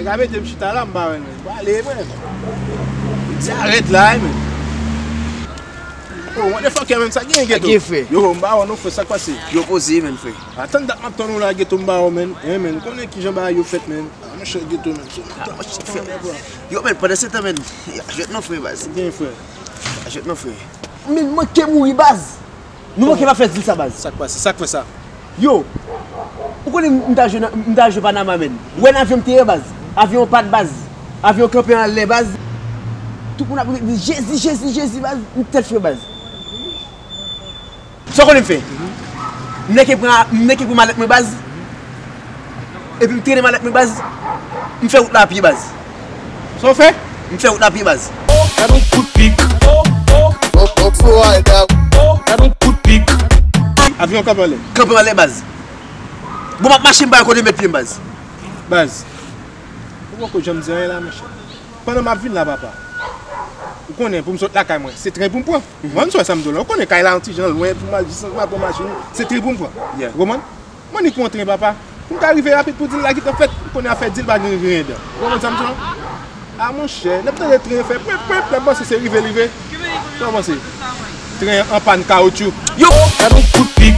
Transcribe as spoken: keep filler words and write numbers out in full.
Ka mete m chita la, m pa wè l, men. Pale, men. Di arèt la, men. Oh, motherfucker, men, sa gen, Geto? Gen, frè. Yo, m pa wè non, frè, sa k pase? Yo poze, men, frè. Atann dat m ap tann ou la, Geto, m pa wè, men. Eh, men, konnen kijan bagay yo fèt, men. Ah, monchè, Geto, men. Ah, monchè, frè. Yo, men, pandan se tan, men, jwèt non, frè, baz. Gen, frè. Jwèt non, frè. Men, manke mouri, baz. Nou manke pa fè dil sa, baz. Sa k pase? Sa k fè sa? Yo, ou konnen m ta jwe nan, m ta jwe Panama, men. Ou wè nan avyon m te ye, baz. Avyon an pa t, baz. Avyon an kanpe anlè, baz. Tout moun ap di, Jezi, Jezi, Jezi, baz. M tèt fre, baz. Sa w konnen m fè? M nèke pran, m nèke pran malèt mwen, baz. Epi m trennen malèt mwen, baz. M fè wout la a pye, baz. Sa w fè? M fè wout la a pye, baz. Gad yon kout pik. Gad yon kout pik. Avyon kanpe anlè. Kanpe anlè, baz. Bon, m ap mache, m pa wè kote m met pye m, baz. Baz, ou poko janm di anyen la, monchè. Pandan m ap vin la, papa, ou konnen, pou m sot lakay mwen, se tren pou m pran. Mwen, m sot sa m di w la. Ou konnen kay la yon ti jan lwen pou m al jis antre pran machin, se tren pou m pran. Ou konprann? Mwen ni pran tren, papa. Pou m ka rive rapid pou dil la gentan fèt, ou konnen afè dil pa gen griyen dan. Ou konprann sa m di w la? A, monchè, n ap tande tren fè pwèp, pwèp, n ap panse se rive li rive. Sa w panse? Tren an pàn kawotchou. Yo! Gad yon kout pik.